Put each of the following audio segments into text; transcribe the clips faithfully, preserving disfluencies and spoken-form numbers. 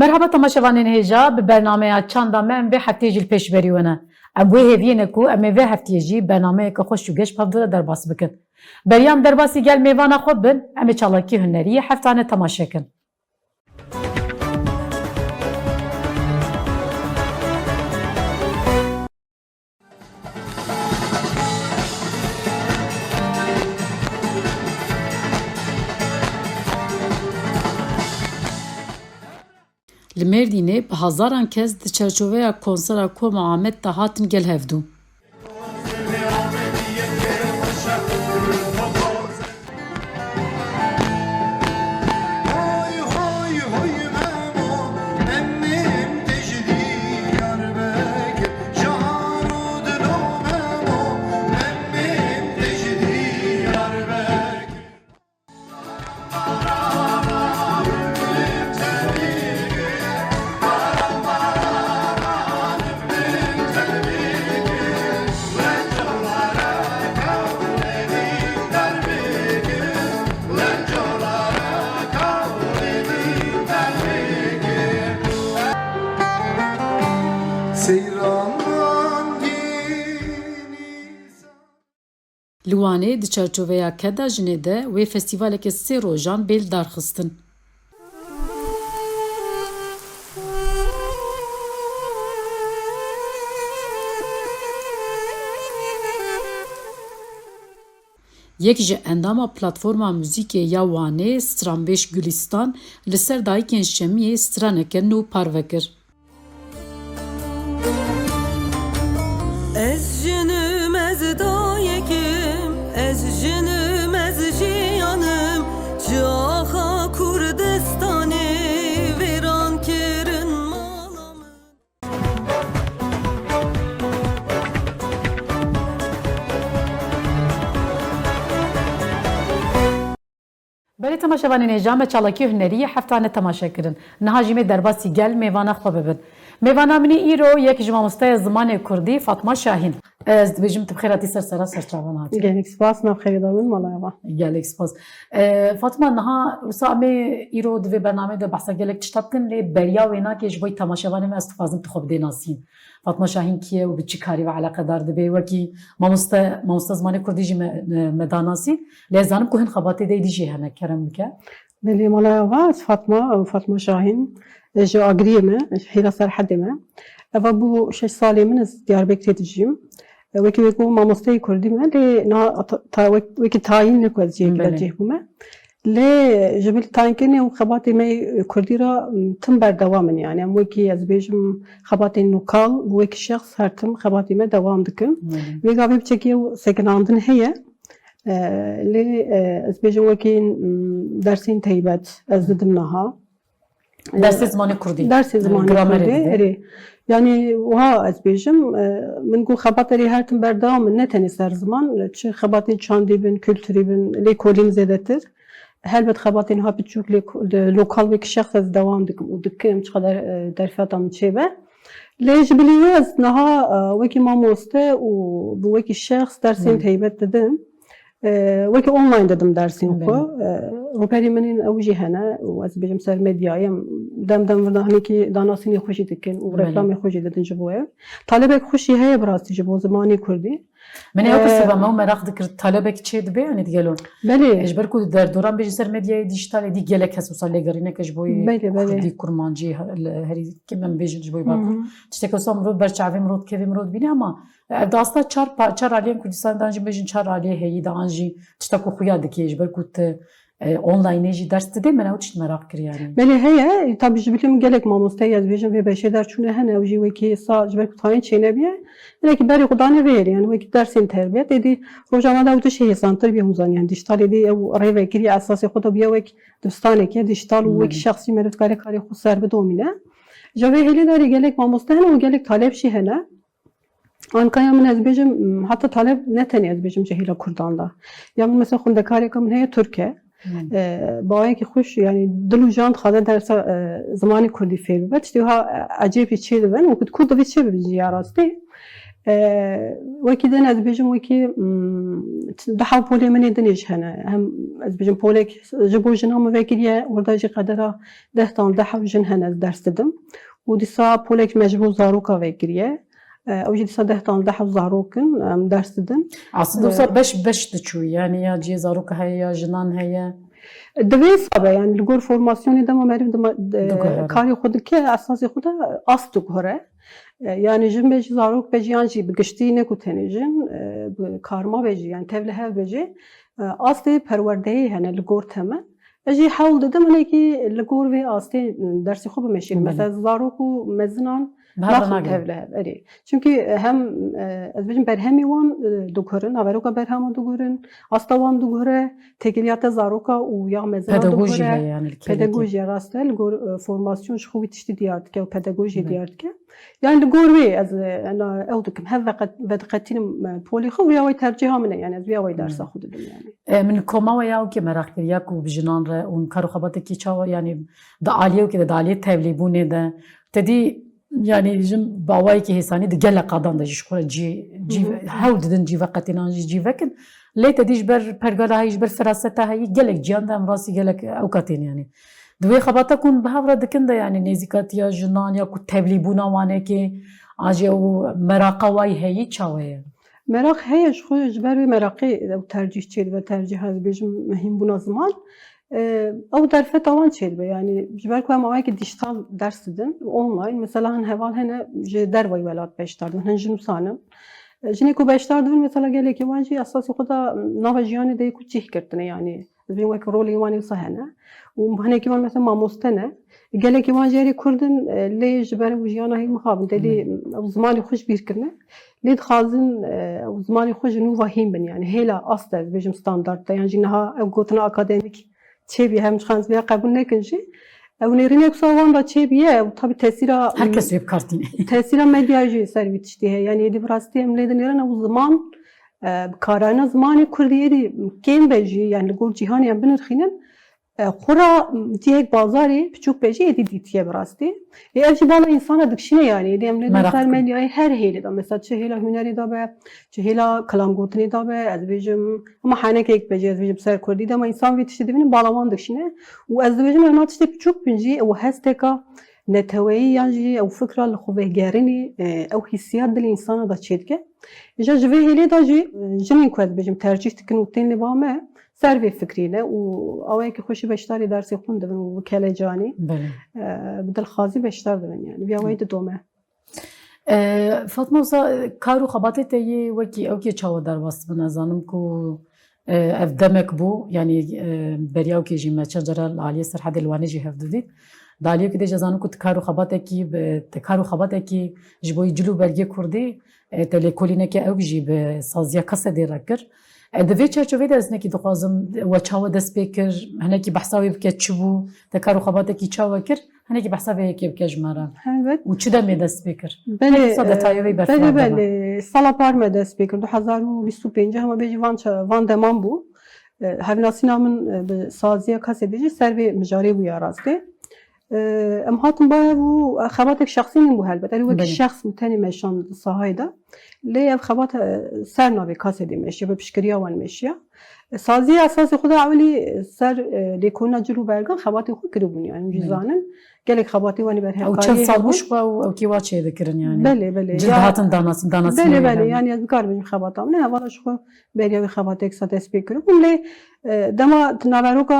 Merhaba temaşevanên hêja, bi bernameya Çanda me em vê hefteyê jî li pêş berî we ne. Em wê hêviyê ne ku em ê vê hefteyê jî bernameyeke xweş û geş bi hevdû re derbas bikin. Beriya em derbasî gel mêvana xwe bin, em ê çalakî hunerî yê heftane temaşe kin. Li Mêrdînê bi hezaran kes di çerçoveya konsera Koma Amed de hatin gel hevdû. Li Wanê di çarçoveya Keda Jinê de wê festîvaleke sê rojan bê lidarxistin. Yek ji endama Platforma Muzîkê ya Wanê, stranbêj Gulîstan, li ser dayikên Şemiyê straneke nû parve kir. Ez jinim, ez dayekim, ez jinim, ez jiyanim, ji axa Kurdistanê vêran kirin mala min. Belê temaşevanên hêja, me çalakî hunerî yê heftane temaşe kirin. Niha jî me derbasî gel mêvana xwe bibin. Mêvana min îro yek ji mamosteya zimanê kurdî Fatma Şahîn. Ez dibêjim tu bi xêr hatî ser sera ser çavan hatî. Gelek spas, nav xêrê da min, malaya va. Gelek spas. E, Fatma, niha wisa em ê îro di vê bernameyê de behsa gelek tişta bikin, lê beriya wênakê ji bo temaşevanê me ez dixwazim tu xwe bidê nasîn. Fatma Şahîn kî ye û bi çi karî ve eleqedar dibe? Wekî mamoste, mamoste zimanê kurdî jî me, me, me da nasîn. Lê ez zanim ku hin xebatê de êdî jî hene, kerem bike. Belê, malaya va, ez Fatma, Fatma Şahîn, ji Agiriyê me, ji hêla Serhedê me. Eva bû şeş salê min ez Diyarbekirê dijîm. Wekî wê ku mamosteyê kurdî me, lê niha ta, ta, wek, wekî tayîn ne ku ez cihekî de Belê. cih bûme. Lê ji bil tayînkirinê û xebatê me yê kurdî re, m, tim berdewam in. Yani em wekî ez bêjim xebatên lokal, wekî şexs her tim xebatê me dewam dikim. Belê. Vê gavê biçekî ew sekinandin heye. E, lê, e, ez bêjim wekî, m, dersên teybet ez didim niha. Dersê zimanê kurdî. Dersê zimanê Gramerê kurdî, dide. erê. Yani wiha ez bêjim, e, min got xebat erê her tim berdewam in, ne tenê ser ziman, çi xebatên çandî bin, kulturî bin, lêkolîn zêdetir. Helbet xebatên ha biçûk lê ko-, de, lokal wek şexs ez dewam dikim û dikim, çiqadar, e, derfeta min çêbe. Lê ji bilî wê ez niha, e, wekî mamoste û bi wekî şexs dersên Hı. teybet didim. E, wekî online didim dersên Belê. xwe. E, rûperî min yên ew jî hene û ez bêjim ser medyayê em dem dem vir de hinekî danasînê xwe jî dikin û Belê. reklamê xwe jî didin ji bo ev. Talebek xwe jî heye bi rastî ji bo zimanê kurdî. Min ê ew Ee, pirsiva me û meraq dikir, talebek çê dibe, yanî digelo. Belê. Ji ber ku derdoran bêjî ser medyayê dîjîtalê dî gelek kes wisa lêgerîneke ji bo Belê, belê. kurdî, kurmancî, he-, li herî kim em bêjin ji bo Hı hı. bakur. Tişteke wisa mirov ber çavê mirov dikeve, mirov dibîne, ama ev de asta çar pa-, çar aliyên Kurdistanê de an jî bêjin çar aliyê heyî de an jî tişta ku xuya dike, ji ber ku tu e, onlineê jî ders didê, min ew tişt meraq kir yanî. Belê heye, tabî ji bilî min gelek mamoste ye, ez bêjim vê beşê derçûne hene, ew jî wekî sa ji ber ku tayîn çênebiye, hinekî berê xwe danê vê yerê, yani wekî dersên terbiyet, êdî rojana de ew tişt hêsantir bî hûn zanî, yani dîjtalê dî ew rêvekirî esasê xwe de bûye wek dibistanekê dîjtal û wekî Hmm. şexsî meriv dikare karê xwe ser bidomîne. Ji vê hêlê derê gelek mamoste hene û gelek taleb jî hene. Ankaya min ez bêjim, heta taleb ne tenê ez bêjim ji hêla Kurdan de. Ya min mesela xwendekareka min heye Tirk e. Hmm. E, bi awayekî xweş, yani dil û can dixwaze dersa, e, zimanê Kurdî fêr bibe. Tiştê wiha, e, ecêb jî çê dibin û ku Kurd divê çê bibe jî ya rastî. E, wekî din ez bêjim, wekî, mm, deha polê min ê dinê jî hene. Hem ez bêjim polek ji bo jinan min vekiriye, orada jî qedera deh tan deha jin hene ez ders didim. Û dîsa polek me ji bo zaroka vekiriye. E, ew jî dîsa deh tan deha zarok in, em ders didin. Aslında E, wisa beş beş diçû, yani ya cihê zaroka heye ya jinan heye. Di vê hesabê, yani li gor formasyonê dema meriv dima, de, Diguhere. karê xwe dike, esasê xwe de ast diguhere. E, yani jin be jî, zarok be jî, yan jî bi giştî, ne ku tenê jin, e, bi karma be jî, yani tevlihev be jî, e, astê perwerdeyê hene li gor teme. Ez jî hewl didim hinekî li gor vê astê dersê xwe bimeşînim. Belê. Mesela zarok û mezinan Bi hev re naxin nagrin. tevlihev, erê. Çünkü, e, hem, e, ez bêjim berhemê wan, e, diguherin, naveroka berheman diguherin, asta wan diguhere, têkiliyata zaroka û ya mezina Pedagojî diguhere. heye yani li kêlekê. Pedagojî rast e, li gor, e, formasyon ji xwe wî tiştî diyar dike û pedagojî Belê. diyar dike. Yani li gor wê ez, e, ena, ew dikim, hev veqet-, vediqetînim, e, polê xwe, vêya wey tercîha min e, yani ez vêya wey dersa Hmm. xwe didim yani. E, min koma we ya wekî meraq kir, ya ku bi jinan re hûn kar û xebatekî çawa, yani di aliyê wekî de, di aliyê tevlîbûnê de, te dî, yani jin bi awayekî hêsanî di gelek qadan de jî ji xwe re cî, cî, Hı hı. hewl didin cî veqetînin, jî cî vekin. Lê te dî ji ber pergala heyî, ji ber feraseta heyî gelek ciyan de em rastî gelek ewka tên yani. Di wê xebata ku hûn bi hev re dikin de, yani nêzîkatiya jinan ya ku tevlîbûna wanekê, an jî ew meraqa wayî heyî çawa ye? Meraq heye, ji xwe ji ber wê meraqê ew tercîh çêdibe, tercîh ez bêjim hînbûna ziman. E, ew derfeta wan çêdibe, yani ji ber ku em awayekî dîjîtal ders didin, online, mesela hin heval hene ji dervayî welat beşdar dibin, hin ji nûsan in. E, jinê ku beşdar dibin, mesela gelekî wan jî esasê xwe de nava jiyanê de yê ku cih girtine, yani ez bêjim wek rolê wan ê wisa hene. Û hinekî wan mesela mamoste ne. Gelekî wan jî erê Kurd in, e, lê ji ber ew jiyana hê mixabin, te dî Hmm. ew zimanê xwe ji bîr kirine. Lê dixwazin, e, ew zimanê xwe ji nû ve hîn bin, yani hêla ast e, ez bêjim standard e, yan jî niha ew gotina akademîk çêbî, hem ji xwe ez vêya qebûl nekin jî. Ew nêrînek wisa wan de çêbîye, ew tabî tesîra Her kes wê bi kar tîne. tesîra medyayê jî ser vî tiştî heye. Yani êdî bi rastî em lê dinêrin ew ziman, e, bi karayîna zimanê kurdî êdî kêm be jî, yani li gor cîhanê em binirxînin, e, xwe re cihek bazarê piçûk be jî êdî dîtiye bi rastî. Ê ev jî bala însana dikişîne yani. Êdî em lê Meraq ser dikin. medyayê her hêlê de. Mesela çi hêla hunerê de be, çi hêla kilamgotinê de be, ez dibêjim, hema henekek be jî ez dibêjim ser kurdî de, ama însan vê tiştê dibîne bala wan dikişîne. Û ez dibêjim hema tiştê piçûk bin jî, ew hesteka neteweyî yan jî ew fikra li xwe vegerînê, e, ew hîssiyat dilê însana de çêdike. Îja ji vê hêlê de jî, e, jinên ku ez dibêjim tercîh dikin û tên li ba me, ser vê fikrî ne û awayekî xweşî beşdarî dersê xwe dibin û bi kelecanî, Belê. e, bi dilxwazî beşdar dibin yani. Vêya weyî didome. E, Fatma Usa, e, kar û xebatê te yê wekî ewkê çawa derbas dibin? Ez zanim ku, e, ev demek bû, yani, e, beriya ewkê jî me çend cara li aliyê Serhedê li Wanê jî hev didît. Di aliyê wekî dê jî ez zanim ku tu kar û xebatekî bi, te kar û xebatekî ji bo yî cil û bergê kurdî, e, te lêkolîneke ewk jî bi saziya kasedê re kir. E, di vê çerçoveyê de ez hinekî dixwazim, we çawa dest pê kir, hinekî behsa wê bike, çi bû, te kar û xebatekî çawa kir, hinekî behsa vê yekê bike ji me re. Helbet. Û çi demê dest pê kir? Belê, Hinekî wisa e, detayê wê belê, berfireh deme. belê. Sala par me dest pê kir, du hezar û bîst û pênc, hema bêjî van ça-, van deman bû. E, hevnasîna min, e, bi saziya kasedê jî ser vê mijarê bû ya rastê. E, em hatin ba ev û, e, xebatek şexsî min bû helbet. Erê wekî Belê. şexs min tenê meşand di sahayê de. Lê ev xebat, e, ser navê kasedê meşiya, bi piştgiriya wan meşiya. E, saziya esasê xwe de ewilî ser, e, lêkolîna cil û bergan xebatên xwe kiribûn, yani, em jî Belê. zanin. Gelek xebatê wan ê Ew çend berhevkariyê sal hebûn. bû ji xwe û ew kê wa çêdikirin, yani. Belê, belê. Cil Ya, dihatin danasîn, danasîn belê, wê belê. hebûn. Yani ez bikarim bêjim xebata min e. Hevala ji xwe beriya wê xebatê eksa dest pê kiribûn. Lê, e, dema tu naveroka,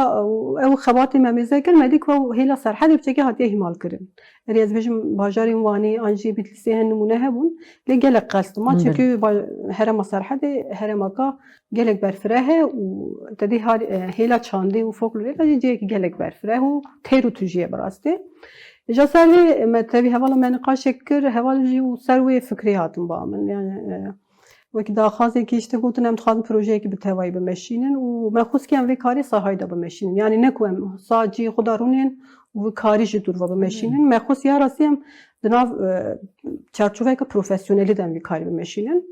e, ew xebatê me mêze kir, me dî ku ew hêla Serhedê piçekê hatiye îhmalkirin. Erê ez bêjim bajarên Wanê an jî Bitlîsê hin nimûne hebûn. Lê gelek qels dima. Hı hı. Çünkü ba-, herêma Serhedê herêmaka gelek berfireh e û te dî har-, e, hêla çandê û folklorê de jî cihekî gelek berfireh û têr û tujî ye bi rastî. Îja ser vê me tevî hevala me niqaşek kir, heval jî û ser wê fikrê hatin ba min. Yani, e, wekî daxwazekî işte gotin, em dixwazin projeyekî bi tevayî bimeşînin û me xwest ku em vê karî sahayê de bimeşînin. Yani ne ku em sacî xwe de rûnên û vê karî ji dûr ve bimeşînin. Hı. Me xwest ya rastî em di nav, e, çarçoveyeke profesyonelî de em vê karî bimeşînin.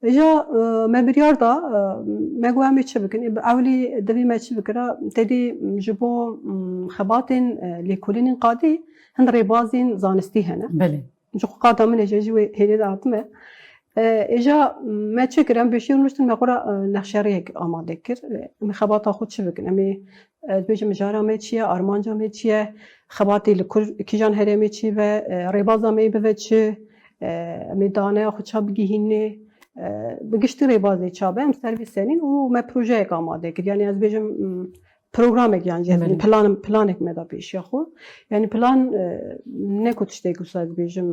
Îja, e, me biryar da, e, me got em ê çi bikin? Ê, bi ewlî divê me çi bikira? Tedî ji bo, m, xebatên, e, lêkolînên qadî hin rêbazên zanistî hene. Belê. Ji xwe qada min e, ji wê hêlê de hatime. E, êja me çi kir? Em pêşî rûniştin, me xwe re, e, nexşeriyek amade kir. E, em ê xebata xwe çi bikin? Em ê, e, ez bêjim, mijara me çi ye, armanca me çi ye, xebatê li kur, kîjan herêmê çi be, e, rêbaza me yê bibe çi, e, em ê daneya xwe ça bigihînê, e, bi giştî rêbazê ça be, em ser vê senîn û me projeyek amade kir. Yanî ez bêjim, m, programek yan jî ez Belê. plan, planek me da pêşiya xwe. Yanî plan, e, ne ku tiştek wisa ez bêjim,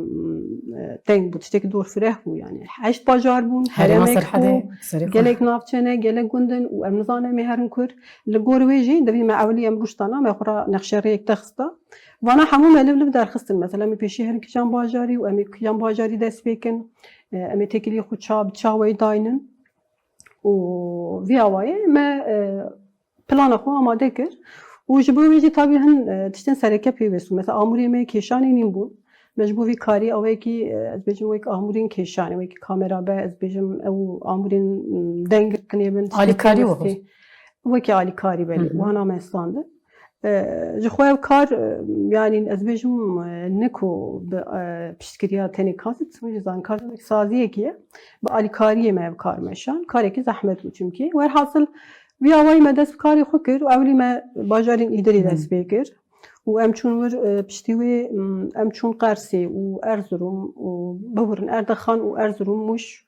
e, teng bû, tiştek dor fireh bû yanî. Heşt bajar bûn, Herêma heremek Serhedê, bû, serê xwe. gelek navçe ne, gelek gund in û em nizanin em ê herin kur. Li gor wê jî divî me ewilî em rûştana, me xwe ra nexşeriyek te xista. Vana hemû me liv liv derxistin. Mesela em ê pêşî herin kîjan bajarî û em ê kîjan bajarî dest pê kin. E, em ê têkiliyê xwe ça, bi çaweyî daynin. Û vî awayê me, e, plana xwe amade kir. Û ji bo wê jî tabî hin, e, tiştên sereke pêwêst bûn. Mesela amûrê me kêşanê nîn bûn. Me ji bo vî karî ewekî, e, ez bêjim wek amûrên kêşanê, wekî kamera be, ez bêjim ew amûrên, m, deng girtinê bin, tiştê Alîkarî pêwêstî. wekî alîkarî belê, Hı hı. wana me standin. E, ji xwe ev kar, e, yanî ez bêjim, e, ne ku bi, e, piştgiriya tenê kasî, tu jî zanî, kar wek saziyekî ye. Bi alîkariyê me ev kar meşan. Karekî zehmet bû çimkî. Werhasil, vî awayî me dest bi karê xwe kir û ewilî me bajarên Îdirê Hı. dest pê kir. Û em çûn wir, e, piştî wê, m, em çûn Qersê û Erzurum û biwirin Erdexan û Erzurum, Mûş,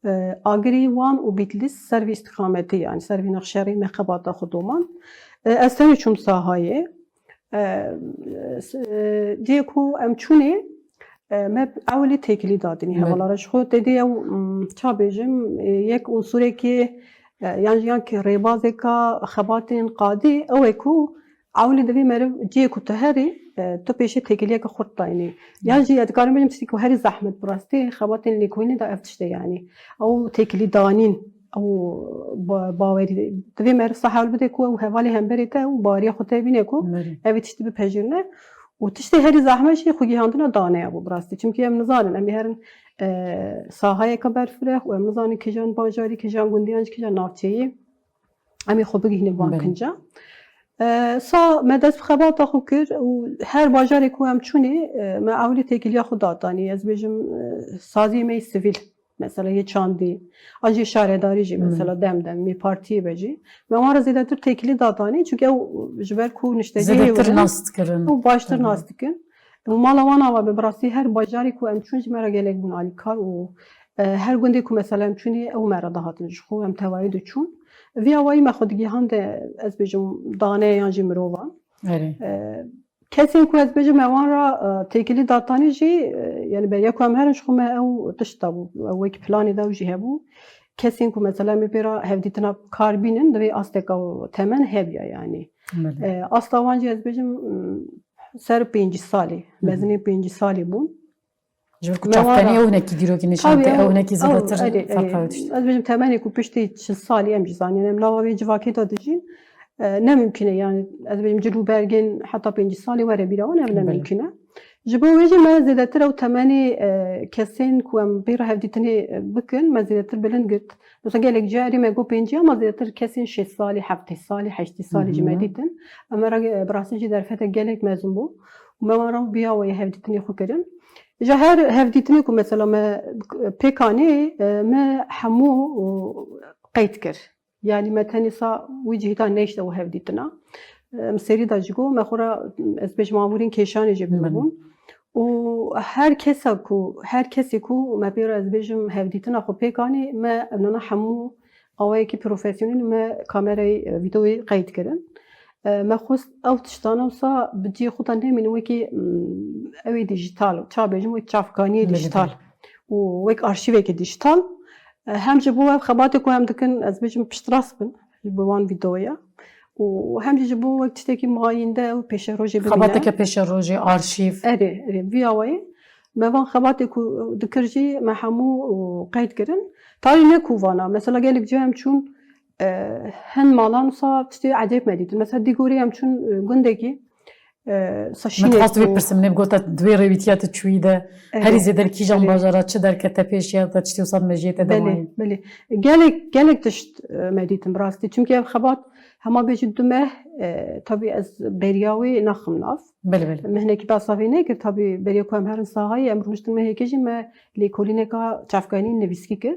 e, Agirî, Wan û Bîtlîs ser vî îstîqametê, yanî ser vî nexşerî me xebata xwe doman. E, ez tenê çûm sahayê. E, s-, e, cihê ku em çûnê, e, me ewilî têkilî dadinî Evet. hevala re. Ji xwe tê dê ew, m, ça bêjim, e, yek unsurekê, e, yan jî yan ki rêbazêka xebatên qadî, ew e ku ewilî divê meriv cihê ku tu herî, e, tu pêşê têkiliyeke xurt dayînî. Yan Evet. jî ez dikarim bêjim tiştê ku herî zehmet bi rastî xebatên lêkolînê de ev tişt e yanî. Ew têkilî danîn, ew ba-, bawerî. Divê meriv sa hewl bide ku ew hevalê hemberê te û baweriya xwe te bîne ku Belê. ev ê tiştî bipejirine. Û tiştê herî zehmet jî xwegihandina daneya bû bi rastî. Çimkî em nizanin, em ê herin, e, sahayeke berfireh û em nizanin kîjan bajarî, kîjan gundî yan jî kîjan navçeyî em ê xwe bigihînin van Belê. kinca. E, sa me dest bi xebata xwe kir û her bajarê ku em çûnê, e, me ewilî têkiliya xwe datanî. Ez bêjim, e, saziyê me yê sivîl, mesela yê çandî, an jî şaredarî jî, Hı. mesela dem dem, yê partiyê be jî. Me wan re zêdetir têkilî datanî, çunke ew ji ber ku niştecihê Zêdetir werin, nas dikirin. ew baştir Hı hı. nas dikin. Û mala wan ava be, bi rastî her bajarê ku em çûn ji me re gelek bûn alîkar û, e, her gundê ku mesela em çûnê ew me re dihatin ji xwe, em tevayî diçûn. Vî awayî me xwe digihande, ez bêjim, dane yan jî mirovan. Erê. E, kesên ku ez bêjim me wan re, e, têkilî datanî jî, e, yani beriya ku em herin ji xwe me ew tişt dabû, ew wek planê de ew jî hebû. Kesên ku mesela em ê pê re hevdîtina kar bînin, divê asteka temen hebiya yani. Belê. E, asta wan jî ez bêjim, m, ser pêncî salî, Hı hı. mezinên pêncî salî bûn. Ji ber ku Me wan çavkanî re ew hinekî dîrokî nîşan Tabii, te, ew ew, hinekî ew, zêdetir erê, erê. ferqa ew tişt. Ez bêjim temenê ku piştî çil salî em jî zanîn, em nava vê civakê de dijîn. E, ne mimkün e, yani ez bêjim cil û bergên heta pêncî salî were bîra wan, ev ne Belê. mimkün e. Ji bo wê jî me zêdetir ew temenê, e, kesên ku em pê re hevdîtinê, e, bikin, me zêdetir bilind girt. Mesela gelek carî me got pêncî, ama zêdetir kesên şêst salî, heftê salî, heştê salî jî me Hı hı. dîtin. Em re, e, bi rastî jî derfetek gelek mezin bû. Û me wan re biya wê hevdîtinê xwe kirin. Ji her hevdîtinê ku mesela me pêk anî, e, me hemû, e, qeyd kir. Yani me tenê sa wî cihî de nehişte û hevdîtina. Em serî de jî got, me xwe re, ez bêjim, amûrên kêşanê jî Belê. bûn. Û her kesa ku, her kesê ku me pê re, ez bêjim, hevdîtina xwe pêk anî, me evnana hemû awayekî profesyonel me kamerayê, e, vîdeoyê qeyd kirin. E, me xwest ew tiştana wisa bi cihê xwe de nemînin, wekî, mm, ew ê dîjîtal, ça bêjim, wek çavkaniyê Belê, dîjîtal belê. û wek arşîvekî dîjîtal. E, hem ji bo ev xebatê ku em dikin, ez bêjim piştrast bin, ji bo wan vîdeoya. Û hem jî ji bo wek tiştekî mayînde ew pêşerojê bimîne. Xebateke pêşerojê, arşîv. Erê, erê, vî awayî. Me van xebatê ku dikir jî me hemû, û, qeyd kirin. Tarî ne ku vana. Mesela gelek cih em çûn, e, hin malan wisa tiştê ecêb me dîtin. Mesela Dîgorê em çûn, e, gundekî, E, sa Min şînek dixwast vê bû. Pirsim, nê bigota di wê rêwîtiya tu çûyî de, herî Evet, zêde li kîjan evet. bajara çi derkete pêş ya te tiştî wisa mejiyê te Belê, demayî? Belê. Gelek, gelek tişt, e, me dîtin bi rastî. Çimkî ev xebat hema bêjî du meh, e, tabî ez beriya wê naxim nav. Belê, belê. Me hinekî behsa vê nekir, tabî beriya ku em herin sahayê, em rûniştin mehekê jî me lêkolîneka çavkanî nivîskî kir.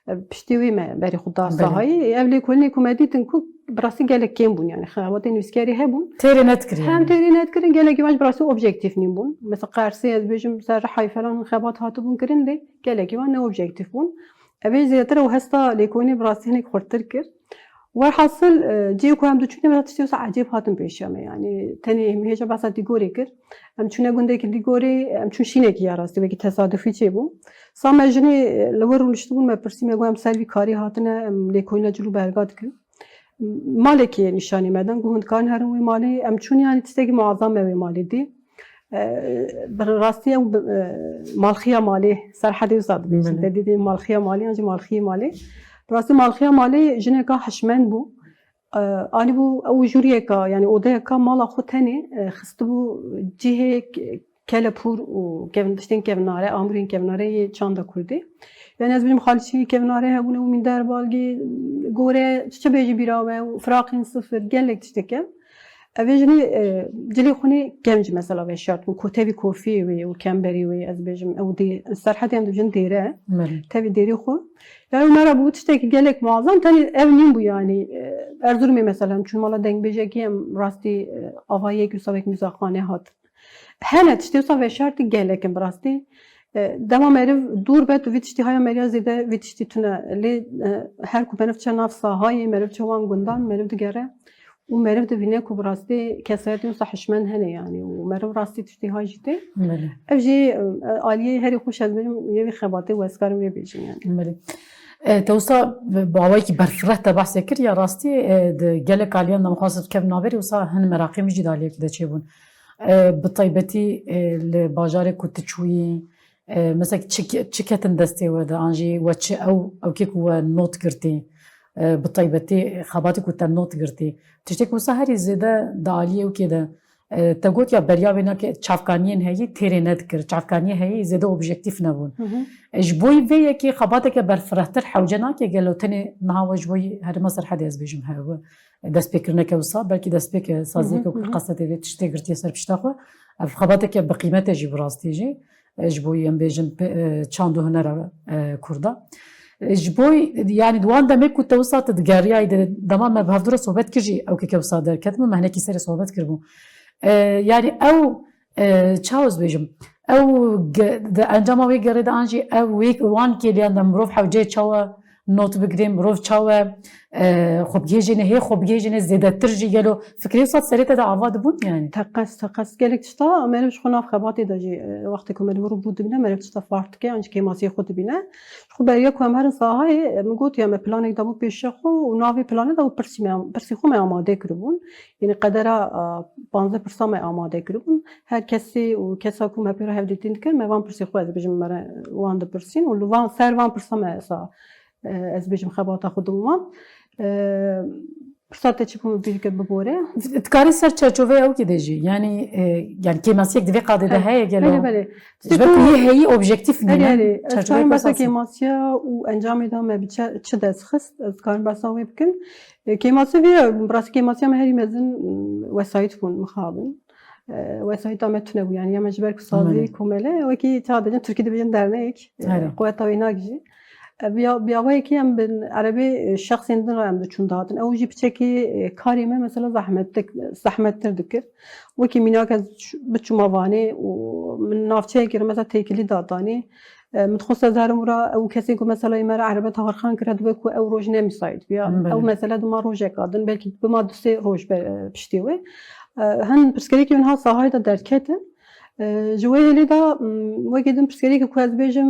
E, piştî wê me berê xwe da Belê. sahayê. Ev lêkolînê ku me dîtin ku bi rastî gelek kêm bûn, yani xebatê nivîskarî hebûn. Têrê nedikir Hem yani. têrê nedikirin, gelekî wan jî bi rastî objektîf nîn bûn. Mesela Qersê ez bêjim ser Rihayê falan xebat hatibûn kirin lê gelekî wan ne objektîf bûn. Ev ê zêdetir ew hesta lêkolînê bi rastî hinek xurtir kir. Werhasil, e, cihê ku em diçûnê mesela tiştê wisa ecêb hatin pêşiya me, yani tenê em hêja behsa Dîgorê kir. Em çûne gundekî Dîgorê, em çûn şînekî ya rastî, wekî tesadufî çêbû. Sa me jinê, e, li wir rûniştibûn, me pirsî, me got em ser vî karî hatine, em lêkolîna cil û berga dikin. Malekê nîşanî me dan, got hûn dikarin herin wê malê, em çûn, yani tiştekî muazam me wê malê dî. E, bi rastî ew bi, e, malxiya malê, Serhedê wisa dibêjin, Belê. te dî dê malxiya malê, yan jî malxiyê malê. Bi rastî malxiya malê jineka hişmend bû. E, anîbû ew jûriyeka, yani odeyeka mala xwe tenê, e, xistibû cihê k-, kelepûr û kevn-, tiştên kevnare, amûrên kevnare yê çanda kurdî. Yani ez bêjim xalçî kevnare hebûne û mînder balgî gore, çi çi bêjî bîra we û firaqên sifir, gelek tişteke. Ev ê jinê, e, cilê xwe nê kevn jî mesela veşart bû, ku tevî kofiyê wê û kemberî wê, ez bêjim, ew dê-, Serhedê em dibêjin dêre, Belê. tevî dêrê xwe. Yani me re bû tiştekî gelek muazam, tenê ev nîn bû yani, e, Erzurumê mesela, em çûn mala dengbêjekî em rastî, e, ava yek wisa wek muzexane hat. Hene tiştê wisa veşartî gelek in bi rastî. E, dema meriv dûr be, tu vî tiştî haya meriya zêde vî tiştî tune. Lê, e, her ku meriv çe nav sahayê, meriv çe wan gundan, meriv digere û meriv dibîne ku bi rastî kesayetên wisa hişmend hene yani û meriv rastî tiştî hay jî tê. Belê. Ev jî, e, aliyê herî xweş ez bêjim, yê vî xebatê wê ez karim vê bêjim yani. Belê. E, te wisa bi awayekî berfireh te behsê kir ya rastî, e, di gelek aliyan de min xwest kevin navberê, wisa hin meraqê min jî di aliyekî de çêbûn. E, bi taybetî, e, li bajarê ku tu çûyî, e, mesela çi ke-, çi ketin destê we de, an jî we çi ew, ewkê ku we not girtî, e, bi taybetî xebatê ku te not girtî. Tiştê ku wisa herî zêde di aliyê ewkê de, e, te got ya beriya wê nake çavkaniyên heyî têrê nedikir, çavkaniyê heyî zêde objektîf nebûn. Hı hı. E, ji bo vê yekê xebateke berfirehtir hewce nake gelo tenê niha we ji bo herêma Serhedê ez bêjim hewe. destpêkirineke wisa, belkî destpêke saziyeke Hı hı, ku hı hı. qasete vê tiştê girtiye ser pişta xwe. Ev xebateke bi qîmet e jî bi rastî jî. E, ji bo em bêjin pe-, e, çand û hunera, e, kurda. E, ji bo, yani di wan demê ku te wisa tu digeriyayî de dema me bi hevdû re sohbet kir jî ewkeke wisa derket min, me hinekî serê sohbet kiribû. E, yani ew, e, çawa ez bêjim? Ew ge-, di encama wê gerê de an jî ew wê wan kêliyan de mirov hewceyê çawa not bigirê, mirov çawa, e, xwe bigihêjêne, hê xwe bigihêjêne zêdetir jî gelo fikrê wisa serê te de ava dibûn yani? Teqez, teqez. Gelek tişta meriv ji xwe nav xebatê de jî, e, wextê ku meriv rû bû dibîne, meriv tişta fark dike, an jî kêmasiyê xwe dibîne. Ji xwe beriya ku em herin sahayê, e, min got ya me planek dabû pêşiya xwe û navê planê de û pirsî me, pirsî xwe me amade kiribûn. Yanî qedera, e, panzdeh pirsa me amade kiribûn. Her kesê û kesa ku me pê re hevdîtin dikir, me van pirsê xwe, ez bêjim, me re wan dipirsîn û li van, ser van pirsa me esa, e, ez bêjim, xebata xwe dibû wan. E, pirsa te çi bû bîr kir bibore? Dikarî ser çerçoveyê ewkê de jî, yanî, e, yanî kêmasiyek di vê qadê de He, heye gelo? Belê, belê. Ji ber ku yê heyî objektîf Erê, nîne, erê. Ez çerçoveyê karim behsa xwe saz. Kêmasiya û encamê de me bi çi, çi dest xist, ez karim behsa wê bikim. E, kêmasiya vê, bi rastî kêmasiya me herî mezin, m, wesayît bûn, mixabin. E, wesayîta me tune bû, yani ya me ji ber ku sazî Belê. komele, wekî çawa dibêjin, Tirkî dibêjin dernek, e, Erê. quweta wênak jî. E, bi ya-, bi awayekî em bin erebê, e, şexsên din re em diçûn dihatin. Ew jî piçekî, e, karê me mesela zehmetlik, zehmettir dikir. Wekî mînak ez ç-, biçûma Vanê û min navçeyekê re mesela têkilî datanî. E, min dixwest ez herim wira ew kesên ku mesela me re erebe taxirxan kira dibe ku ew roj ne müsait biya. Belê. Ew mesele dima rojeka din, belkî bima du sê roj be, e, piştî wê. E, hin pirsgirêkê min ha sahayê de derketin. E, ji wê hêlê de, m, wekî din pirsgirêkê ku ez bêjim,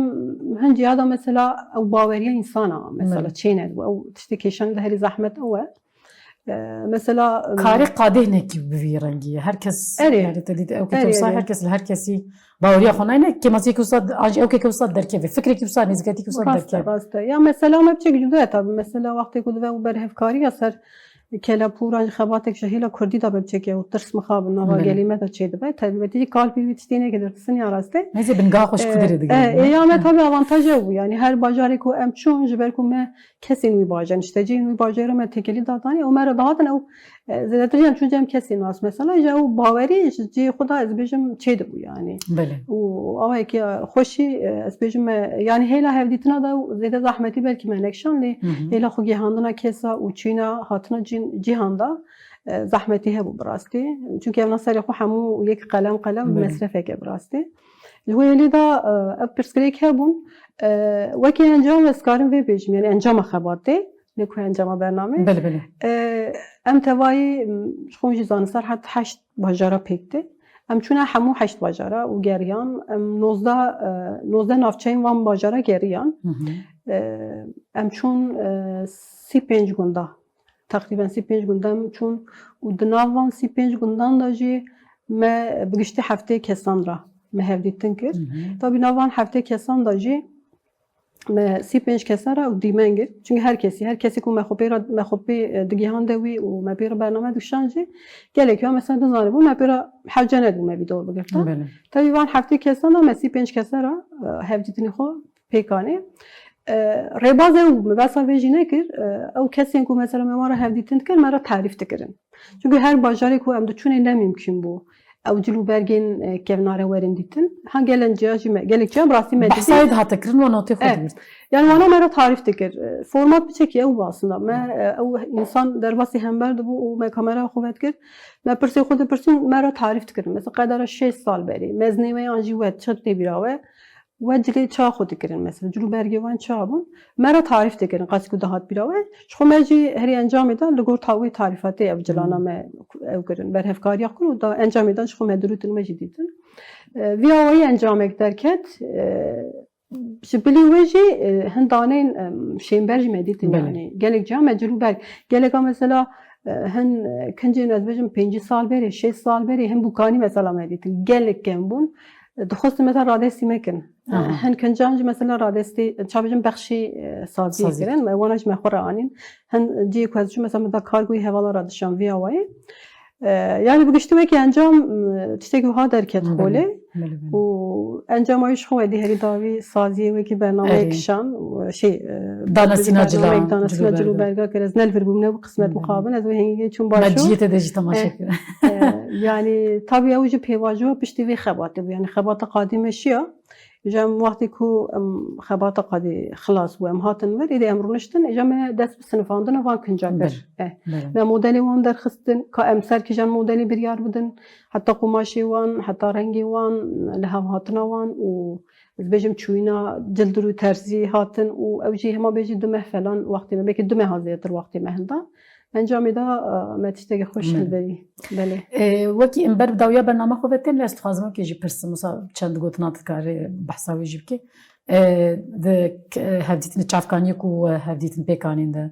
hin ciya de mesela ew baweriya însana mesela Belê. çêne, ew tiştê kêşanê de herî zehmet ew e. E, mesela, em, Karê qadê hinekî bi vî rengî ye. Her kes, Erê. yani te dît, ew keke Erê, wisa erê. her kes li her kesî baweriya xwe nayne. Kêmasiyeke wisa, an jî ew keke wisa derkeve. Fikreke wisa, nêzîketîke wisa Rast e, derkeve. rast e. Ya mesela me biçek cuda ye tabi. Mesela wextê ku dibe û berhevkariya ser kelepûran jî xebatek ji hêla kurdî de be biçekê û tirs mixabin nava Belê. gelê me de çêdibe. Taybetî jî kalpî wî tiştî neke derdisin ya rastê. Neyse, binga xwe ji Kudirê digirin. E, e, ya me tabi avantaja bû. Yani her bajarê ku em çûn ji ber ku me kesên wî bajar, nişteciyên wî bajarê me têkelî dadanî û me re dihatin ew, e, zêdetir jî em çûn cem kesên nas mesela, ji ew bawerî ji cihê xwe da ez bêjim çêdibû yani. Belê. Û awayekî xweşî, e, ez bêjim me, yani hêla hevdîtina da zêde zahmetî belkî me nekşan lê Hı hı. hêla xwe gihandina kesa û çîna hatina cîn-, cîhan da, e, zahmetî hebû bi rastî. Çunke evna serê xwe hemû yek qelem qelem Belê. mesrefeke bi rastî. Ji wê hêlî de, e, ev pirsgirêk hebûn. E, wekî encam ez karim vê bêjim, yani encama xebatê, ne ku encama bernamê. Belê, belê. E, em tevayî, m, ji xwe jî zanin ser het heşt bajara pêk tê. Em çûne hemû heşt bajara û geriyan. Em nozdeh, e, nozdeh navçeyên van bajara geriyan. Hı hı. E, em çûn, e, sî pênc gunda. Teqrîben sî pênc gundan çûn û di nav van sî pênc gundan de jî me bi giştî heftê kesan re me hevdîtin kir. Hı hı. Tabî nav van heftê kesan de jî me sî pênc kesan re ew dîmen girt. Çunke her kesî, her kesî ku me xwe pê re, me xwe pê, e, digihande wî û me pê re bername dikişand jî gelek ya mesela nizanibû, me pê re hewce nedibû me vîdeo bigirta. Belê. Tabî van heftê kesan de me sî pênc kesan re, e, hevdîtinê xwe pêk anî. E, rêbaz ew bû, me behsa vê jî nekir. E, ew kesên ku mesela me wan re hevdîtin dikir, me re tarîf dikirin. Çunku her bajarê ku em diçûnê ne mimkûn bû. Ew cil û bergên, e, kevnare werin dîtin. Ha gelen ciya jî me, gelek ciya bi rastî me didî. Behsa yê dihate kirin, wan notê xwe E, digirtin. Yani wana me re tarîf dikir. E, format biçekî ew bû aslında. Me, e, ew însan derbasî hember dibû û me kamera xwe vedikir. Me pirsê xwe dipirsîn, me re tarîf dikirin. Mesela qedera şêst sal berê. Mezinê we yan jî we çi tê bîra we? We cilê çawa xwe dikirin mesela, cil û bergê wan çawa bûn? Me re tarîf dikirin, qasî ku dihat bîra we. Ji xwe me jî herî encamê de li gor tawê tarîfatê ev cilana Hı. me ew kirin, berhevkariya xwe kirin û da encamê de ji xwe me dirûtin, me jî dîtin. E, vî awayî encamek derket, e, ji bilî wê jî, e, hin daneyên, e, şênber jî me dîtin Belê. yani. Gelek ciya me cil û berg. Geleka mesela, e, hin, e, kincên ez bêjim pêncî sal berê, şêst sal berê, hin bûkanî mesela me dîtin. Gelek kêm bûn. Dixwestin mesela radestî me kin. Aha. Hin kincan jî mesela radestî, çavêjin bexşî, e, saziyê Saziyê. kirin. Me wana ji me xwe re anîn. Hin cihê ku ez çûm mesela min da kar goyî hevala re dişan vî awayî. E, yani bi giştî wekî encam, e, tiştekî wiha derket Belê, holê. belê, belê. Û encama wî ji xwe wedî herî dawî saziyê wekî bernameyek Erê. kişan û şey, e, Danasîna bernameyek cila, danasîna cil û cil û berga. berga kir. Ez ne li vir bûm, ne bû qismet Belê. mixabin. Ez wê hengê çûm Me baş ciyê te de jî temaşe E, kir. E, yani tabii ew jî pêvajoya piştî vê xebatê bû. Yani xebata qadî me şiya. Îja em wextê ku em xebata qadî xilas bû, em hatin vir, êdî em rûniştin, îja me dest bi sinifandina van kinca kir. Belê, E, belê. Me modelê wan derxistin, ka em ser kîjan modelî biryar bidin, heta qumaşê wan, heta rengê wan, li hev hatina wan û ez bêjim çûyîna cildir û terzî hatin û ew jî hema bêjî du meh falan wextê me, belkî du meha zêdetir wextê me hilda. Encamê de, e, me tiştekî xweş Belê. hilberî. Belê. E, wekî em ber bi dawiya bername xwe ve tên, lê ez dixwazim wekî jî pirsim, wisa çend gotina tu dikarî behsa wê jî bikî. E, di k-, hevdîtin çavkaniyê ku we hevdîtin pêk anîn de,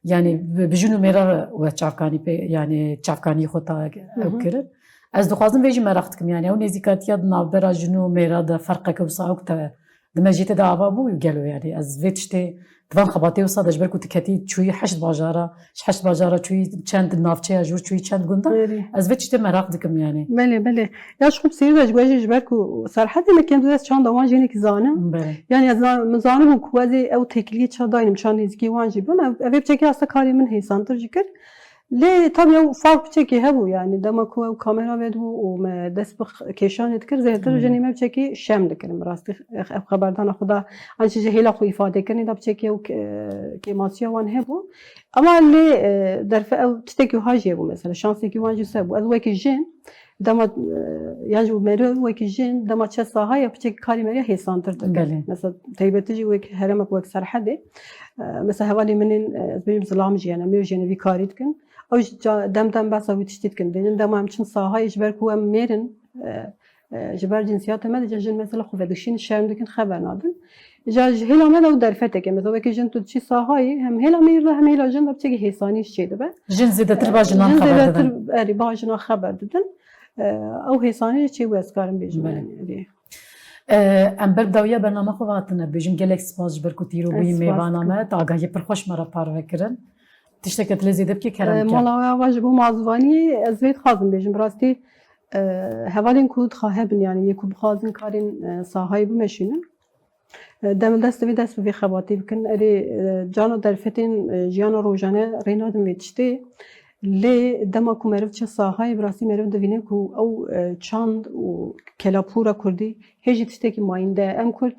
yani bi, bi jin û mêra re we çavkanî pê, yani çavkaniyê xwe ta Hı ew hı. kirin. Ez dixwazim vê jî meraq dikim, yani ew nêzîkatiya di navbera jin û mêra de ferqeke wisa ew te Di me jî te de ava bû gelo, yani ez vê tiştê di van xebatê wisa de ji ber ku tu ketî çûyî heşt bajara, ji heşt bajara çûyî çend navçeya jûr çûyî çend gunda, Erê. ez vê tiştê meraq dikim yani. Belê, belê. Ya ji xwe bi sêrî de ji guhê jî ji ber ku Serhedê me kêm zêde ez çanda wan jî hinekî zanim. Belê. Yani ez zan-, min zanibû ku ez ê ew têkiliyê ça daynim, ça nêzîkî wan jî bim. Ev, ev ê bi çekê asta karê min hêsantir jî kir. Lê tabii ew fark piçekê hebû, yani dema ku ew kamera vedibû û me dest bi x-, kêşanê dikir, zêdetir Hı. jinê me piçekî şerm dikirin. Bi rastî ev xeberdana xwe da, an çi ji hêla xwe îfadekirinê de piçekî ew ke-, kêmasiya wan hebû. Ama lê, e, derfe ew tiştekî wiha jî hebû mesela, şansekî wan jî wisa bû. Ez wekî jin, dema, e, yan jî meriv wekî jin, dema çe sahaya piçekî karê meriya hêsantir dikir. Belê. Mesela taybetî jî wek heremek wek Serhedê, E, mesela hevalê min ên, e, ez bêjim zilam jî, yani em ê jî vî karî dikin. Ew jî ca-, dem dem behsa wî tiştî dikin. Dênin dema em çin sahayê ji ber ku em mêr in, e, e, ji ber cinsiyata me de ca jin mesela xwe vedikişînin, şerm dikin, xeber nadin. Ca ji hêla me de ew derfeteke. Mesela wekî jin tu diçî sahayê, hem hêla mêr de hem hêla jin de piçekî hêsanî jî çêdibe. Jin zêdetir ba jinan Jin xeber zêdetir, didin. Erê, ba jina xeber didin. E, ew hêsanî jî çêbû, ez karim bêjim, Belê. yani, erê. E, em ber bi dawiya bername xwe ve hatine bêjin. Gelek spas ji ber ku tu îro Ez bûyî spas mêvana dikim. me, tu agahiyê pir xweş me re parve kirin. Tişteke tu lê zêde bikî, kerem E, ke. Mala we ava ji bo mazvanî ez vê dixwazim bêjim. Bi rastî, e, hevalên ku dixa hebin, yani yê ku bixwazin karên, e, sahayê bimeşînin. E, demildest divê dest bi vê xebatê bikin. Erê, e, cana derfetên, e, jiyana rojane rê nadin vê tiştê. Lê dema ku meriv diçe sahayê, bi rastî meriv divîne ku ew, e, çand û kelapûra kurdî hê jî tiştekî mayînde ye. Em kurd,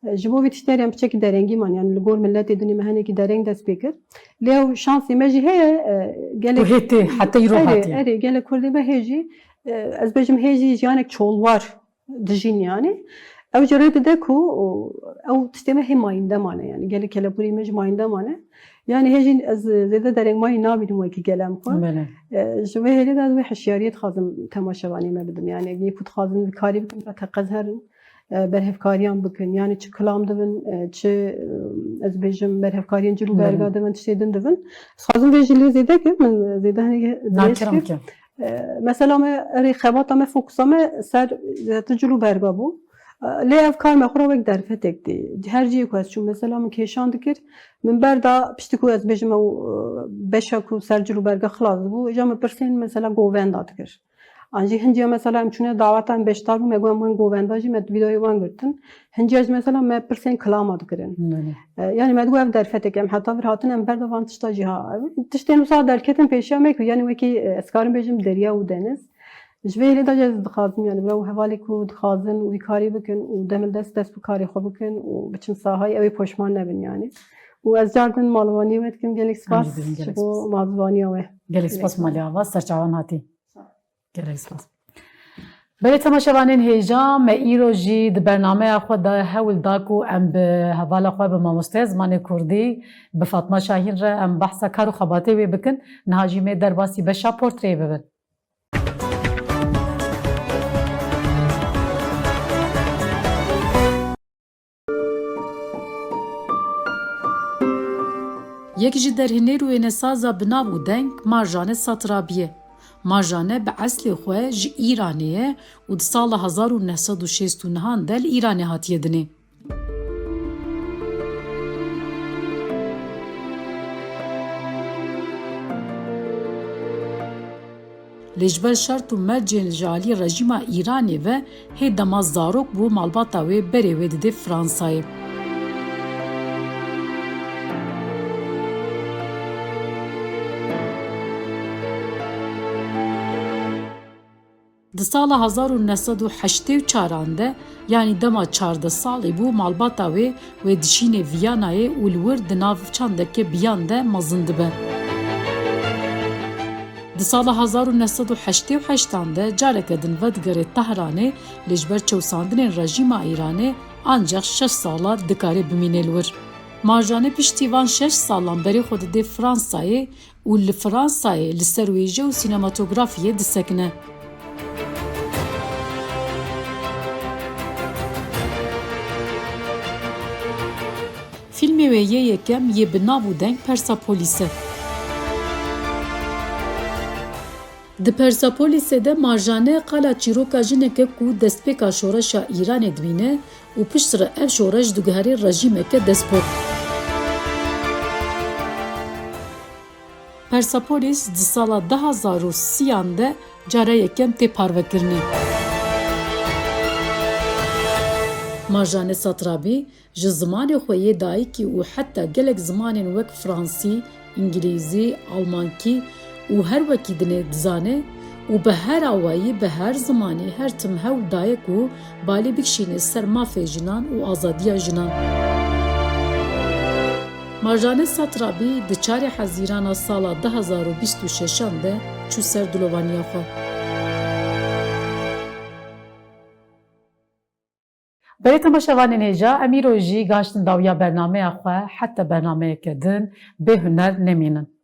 e, ji bo vê tiştê re em piçekî derengî man, yani li gor miletê dinê me hinekî dereng dest pê kir. Lê ew şansê me jî heye, e, gelek Ku hê tê, heta îro erê, hatî. Erê, gelek kurdê me hê jî, e, ez bêjim hê jî jiyanek çolwar dijîn yani. Ew jî rê dide ku ew tiştê me hê mayînde mane yani. Gelek kelepûrê me jî mayînde mane. Yani hê jî ez zêde derengmayî nabînim wekî gelem xwe. Belê. E, ji vê hêlê de ez wê hişyariyê dixwazim temaşevanê me bidim. Yani yê ku dixwazin vî karî bikin, re teqez herin, e, berhevkariyan bikin. Yani çi kilam dibin, e, çi, e, ez bêjim berhevkariyên cil û Belê. berga dibin, tiştê din dibin. Ez dixwazim vê jî lê zêde kim, min zêde hinekî Na, dirêj kerem kir. ke. E, mesela me erê xebata me, fokusa me ser, e, tu cil û berga bû. E, lê ev kar me xwe re wek derfetek dî. Her cihê ku ez çûm, mesela min kêşan dikir, min berda piştî ku ez bêjim ew, e, beşa ku ser cil û berga xilas dibû, îca min pirsên mesela govenda dikir. An jî hinciya mesela em çûne daweta em beşdar bûn, me got em wan govenda jî me vîdeoyê wan girtin. Hinciya jî mesela me pirsên kilama dikirin. Belê. E, yani me digot ev derfetek em heta vir hatin em berda van tişta jî ha. Tiştên wisa derketin pêşiya me ku yani wekî, e, ez karim bêjim derya û deniz. Ji vê hêlê de jî ez dixwazim yani bila û hevalê ku dixwazin wî karî bikin û demildest dest bi karê xwe bikin û biçin sahayê ew ê poşman nebin yani. Û ez car din malvaniyê we dikim gelek spas Em jî dikim gelek ji bo spas. malvaniya we. Gelek spas Gelek malê ava serçavan hatî. Gelek spas. Belê temaşevanên hêja, me îro jî di bernameya xwe de hewl da ku em bi hevala xwe bi mamosteya zimanê kurdî, bi Fatma Şahîn re em behsa kar û xebatê wê bikin. Niha jî me derbasî beşa portreyê bibin. Yek ji derhêner û wênesaza bi nav û deng Marjane Satrabî ye. Marjane bi eslê xwe ji Îranê ye û di sala hezar û neh sed û şêst û nehan de li Îranê hatiye dinê. Lê ji ber şert û mercên ji alî rejîma Îranê ve hê dema zarok bû malbata wê berê wê didê Fransayê. Di sala hezar û neh sed û heştê û çaran de, yanî dema çardeh salî bû, malbata wê wê dişînê Vîyanayê û li wir di nav çandeke biyan de mezin dibe. Di sala hezar û neh sed û heştê û heştan de careke din vedigere Tehranê, lê ji ber çewsandinên rejîma Îranê ancax şeş sala dikare bimîne li wir. Marjane piştî van şeş salan berê xwe didê Fransayê û li Fransayê li ser wêje û sînematografiyê disekine. Fîlmê wê yê yekem yê bi nav û deng Persepolis e. Di Persepolisê de Marjane qala çîroka jineke ku destpêka şoreşa Îranê dibîne û piştre ev şoreş diguhere rejîmeke despot. Persepolis di sala du hazar û sîyan de cara yekem tê parvekirinê. Marjane Satrabî ji zimanê xwe yê dayikî û heta gelek zimanên wek fransî, îngilîzî, almankî û her wekî dinê dizane û bi her awayî, bi her zimanî her tim hewl daye ku balê bikişîne ser mafê jinan û azadiya jinan. Marjane Satrabî di çarê Hezîrana sala du hazar û bîst û şeşan de çû ser dilovaniya xwe. Belê temaşevanên hêja, em îro jî gihiştin dawiya bernameya xwe, heta bernameyeke din bê huner nemînin.